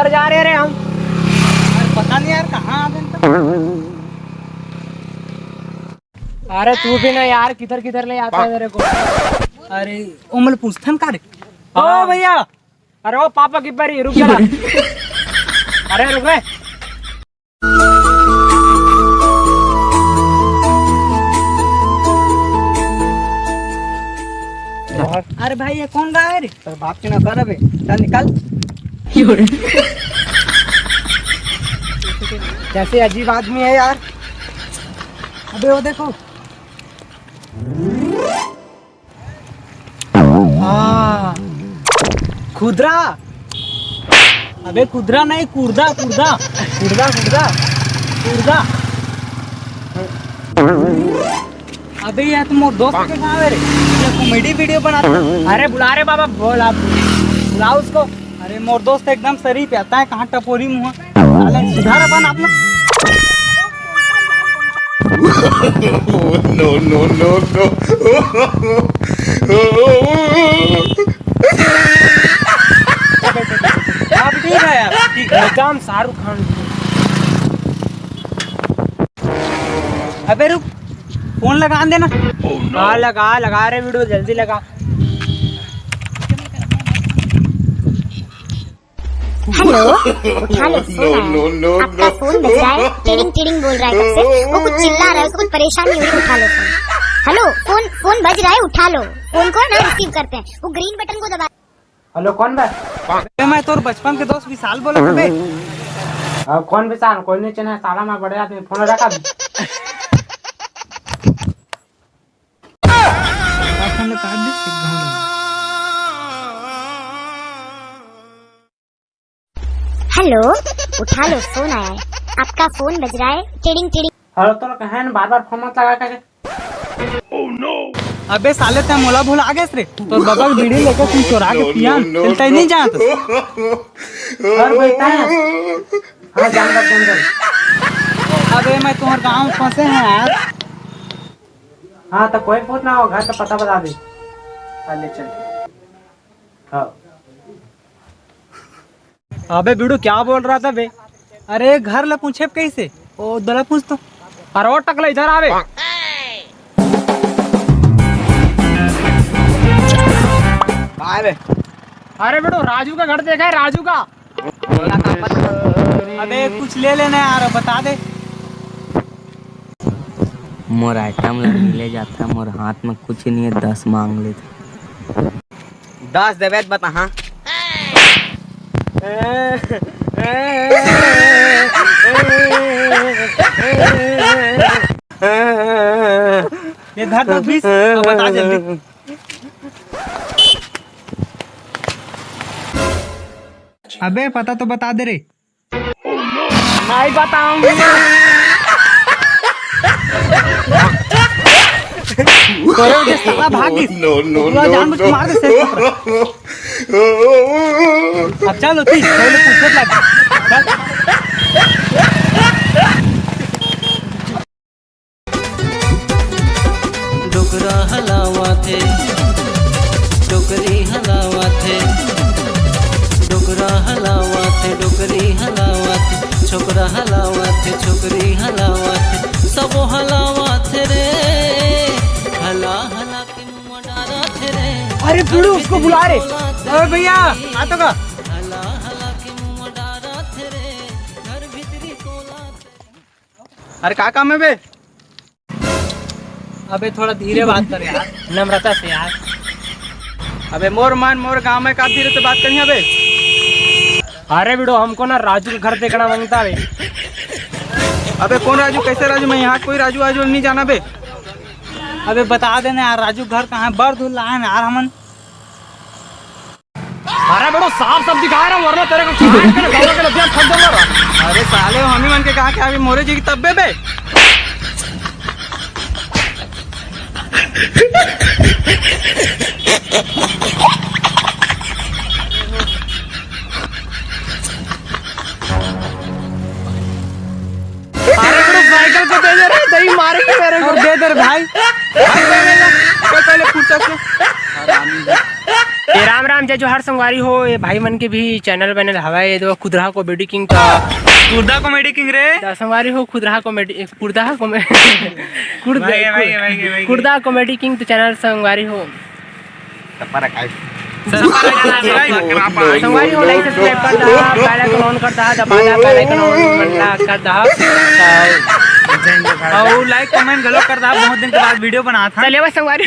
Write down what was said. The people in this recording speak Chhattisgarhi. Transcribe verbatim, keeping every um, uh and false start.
जा रहे रे हम। अरे पता नहीं यार, कहाँ आ गए तो। अरे तू भी ना यार, किधर किधर ले आता है मेरे को। अरे ओमल पूछथन का रे? हाँ। ओ भैया। अरे ओ पापा की परी, रुक जा। अरे रुक रे। अरे भाई, ये कौन गाय है रे? तेरे बाप की नौकर है बे। चल निकल। कैसे अजीब आदमी है यार। अबे वो देखो। हाँ। खुदरा। अबे खुदरा नहीं, कुर्दा, कुर्दा। कुर्दा, कुर्दा। कुर्दा। अबे यार, तुम मोर दोस्त के गाँव है रे? ये कॉमेडी वीडियो बनाते। अरे बुला रे बाबा, बोल आप, बुलाओ उसको। अरे मोर दोस्त एकदम शरीफ है, तैं कहाँ टपोरी मुँह। साले सुधार अपन आप लोग। No, no, no, no। अब ठीक है यार, ठीक है। एकदम शाहरुख खान। अबे रुक, फोन लगा देना। हाँ लगा, लगा रे वीडियो, जल्दी लगा। हेलो, उठा लो, फोन आया है। आपका फोन बज रहा है, टिडिंग टिडिंग बोल रहा है कब से। वो कुछ चिल्ला रहा है, उसको कुछ परेशानी हो रही है, उठा लो फोन। हेलो, फोन, फोन बज रहा है, उठा लो फोन को ना, रिसीव करते हैं। वो ग्रीन बटन को दबा। हेलो, कौन बा? अबे, मैं तोर बचपन के दोस्त विशाल बोलत हूँ बे। अब कौन विशाल? कोई नहीं चिन्हे साला, मैं बड़े आदमी, फोन रखा। हेलो, उठा लो, फोन आया है। आपका फोन बज रहा है, टिडिंग टिडिंग। हेलो, तो कहे न बार बार फोन मत लगा कर। अबे साले, तै मोला भुला गेस रे। तोर बाबा के बीड़ी लेके तुम चोरा के पियान, चलता ही नहीं जानत। और बेटा है। हाँ, जान रख, जान रख। अबे मैं तुम्हारे गांव में फंसे हैं यार। हाँ, तो कोई पूछ ना हो, घर का पता बता दे। हाँ, ले चल। हाँ। अबे बीड़ू, क्या बोल रहा था बे? अरे घर ला पूछे कैसे? ओ दला पूछ तो। अरे ओ टकला, इधर आवे। आवे। अरे बीड़ू, राजू का घर देखा है, राजू का? अबे कुछ ले लेना यार, बता दे। मोर आइटम ला मिले जाता, मोर हाथ में कुछ नहीं है, दस मांग लेता। दस देबे त बता, हाँ। ये धर दो बीस, अब बता जल्दी। अबे पता तो बता दे रे। नहीं बताऊंगी। तोरे वजह से साला भाग गई। No, no, पूरा no, जान बुझ के no। मार दे, सेठ। अब चल होती, पहले पूछत लग। चल। डोकरा हलावा थे, डोकरी हलावा थे, डोकरा हलावा थे, डोकरी हलावा थे, छोकरा हलावा थे, छोकरी हलावा थे, सबो हलावा थे रे। हला हला के मुंह डारा थे रे। अरे बीड़ू, उसको बुला रे। अरे भैया, आ तो का? हला हला के मुंह डारा थे रे, घर भीतरी कोला थे। अरे का काम है बे? अबे थोड़ा धीरे बात कर यार, नम्रता से यार। अबे मोर मन मोर गांव में, का धीरे से बात करिया बे? अरे बीड़ू, हमको ना राजू के घर देखना मांगता है। अबे कौन राजू, कैसे राजू? मैं यहाँ कोई राजू वाजू नहीं जाना बे। अबे बता देना यार, राजू घर कहाँ है? बड़ दूर लाए ना यार हमन। अरे बेटो, साफ साफ दिखा रहा हूँ, वरना तेरे को खींच के ना गला के लतिया ठोक दूंगा। अरे साले, हमी मन के कहा कि अभी मोरे जी की तब्बे बे। अरे बेटो, साइकिल को दे दे रे, दही मारेंगे मेरे को। दे दे रे भाई। पहले, पहले फुर्सत से। हरामी। ए, राम राम, जय जोहार संगवारी हो। ए भाई मन के भी चैनल बनल हवय, ए दो खुदरा कॉमेडी किंग। त खुदरा कॉमेडी किंग रे। त संगवारी हो, खुदरा कॉमेडी, ए, खुदरा कॉमे-, खुद-, भाई, भाई, भाई, भाई, भाई। खुदरा कॉमेडी किंग त चैनल संगवारी हो। संगवारी हो, लाइक सब्सक्राइब कर दहा, बेल आइकन ऑन कर दहा, दबा दहा, बेल आइकन ऑन कर दहा। अउ लाइक कमेंट घलो कर दहा, बहुत दिन के बाद वीडियो बनात हन। चलिए बस संगवारी।